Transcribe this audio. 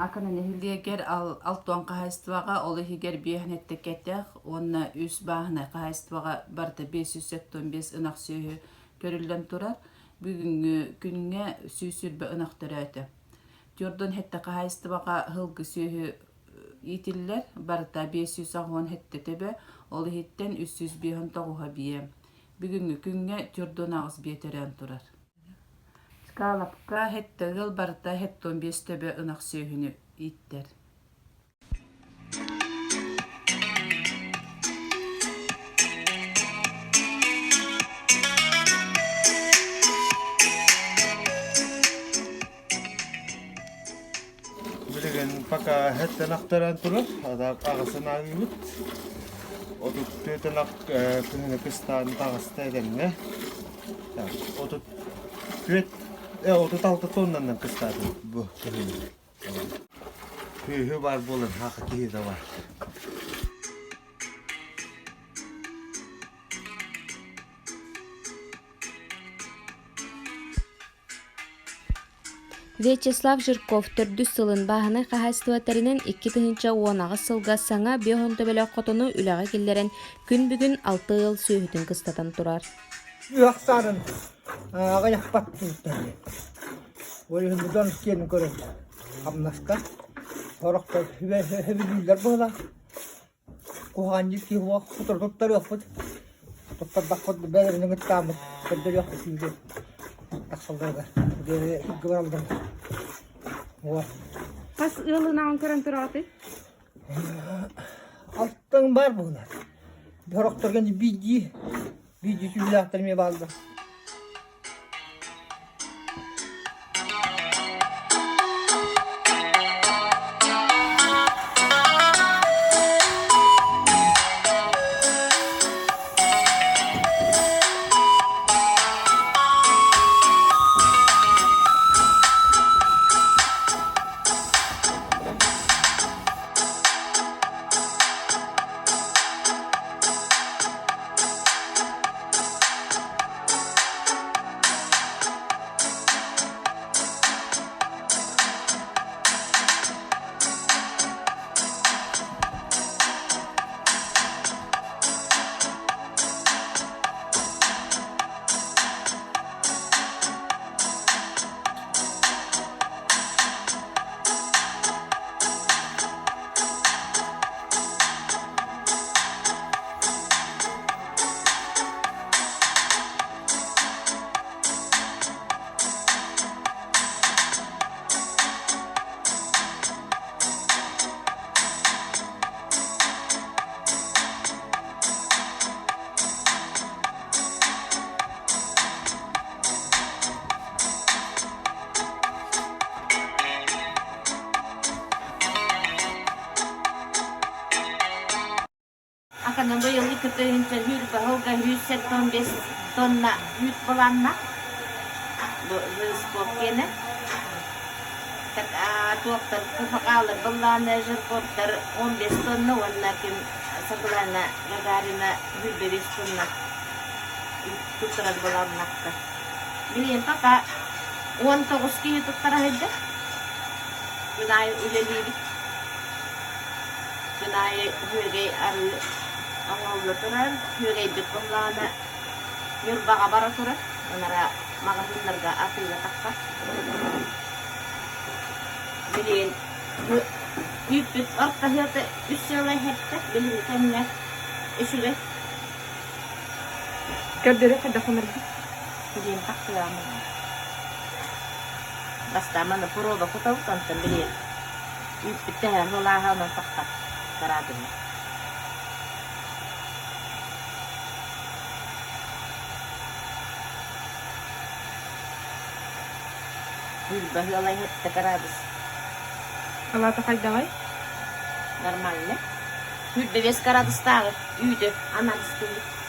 Акана нэһилиэгэр Алтуон хаһаайыстыбаҕа, ол иһигэр биэһин эттэ кэтэх уонна үс бааһынай хаһаайыстыбаҕа барыта 575 ынах сүөһү көрүллэн турар. Бүгүҥҥү күҥҥэ 120 ынах төрөөтө. Түөрт сэттэ хаһаайыстыбаҕа сылгы сүөһү иитиллэр, барыта 587 төбө, ол иһиттэн 359 биэ. Бүгүҥҥү күҥҥэ 48 биэ төрөөн турар. Чкаловка сэттэ ыал барыта 75 төбө ынах сүөһүнү ииттэр. Билигин пока хэттэн ахтаран турар, аҕысын ааҕыыбыт. 34 ынах күһүнү кыстаан таҕыста этэҥҥэ. 34, 36 тоннанан кыстаатым бу күһүнү. Күүһү бар буолан хаха киһи да бар. Вячеслав Жирков төрдүс сылын бааһынай хаһаайыстыба тэринэн 2018 сылга саҥа биоһон төбөлөөх хотону үлэҕэ киллэрэн күн бүгүн алта ыал сүөһүтүн кыстатан турар. Үөхсаарын аҕыйахпат Ол иһин дьон киэнин көрөн хамнаска сорохтор сөбүлүүллэр быһыылаах. Куһаҕан киһи буолуох сотору туттарыахпыт. Туттардахпыт бэйэбитин кыттааммыт көрдөрүөхпүт сүүрү тахсалларыгар. Диэри бараллар. Вот. Хас ыалынаҕын көрөн тураҕытый? Алтан бар буолар. Сорохторго биирдии биирдии сүүлээхтэр эмиэ бааллар. Акана быйыл икки тыһыынча сүүрбэ сылга 175 тонна үүт былаанна. Бу спорткиэнэ. Так туохтар КФК-лар былааны Жирковтар 15 тонна уонна ким Светлана Гагарина 25 тонна туттарар былааннахтар. Билигин пока 19 киһи туттара сылдьар. Күн аайы үлэлиибит. Күн аайы үөгэй арыы оҥоһулла турар. Үөгэйбит буоллаҕына Ньурбаҕа бара турар. Ынара маҕаһыыннарга атыыга тахсар. Билигин үүппүт ортоһуота үс сыала иһэртэ. Билиҥҥи кэмҥэ үчүгэй. Көрдөрө хайдах ынырбыт? Билигин тахсыаҕым. Бастаан маны проба кутабыт, онтон билигин үүппүт тэһэ сылааһа онон тахсар кыраадыһы. Сүүрбэ ыала иһиттэ кыраадыс. Алаата хайдаҕай? Нормально. 25 градустааҕы үүтү анализтыыбыт.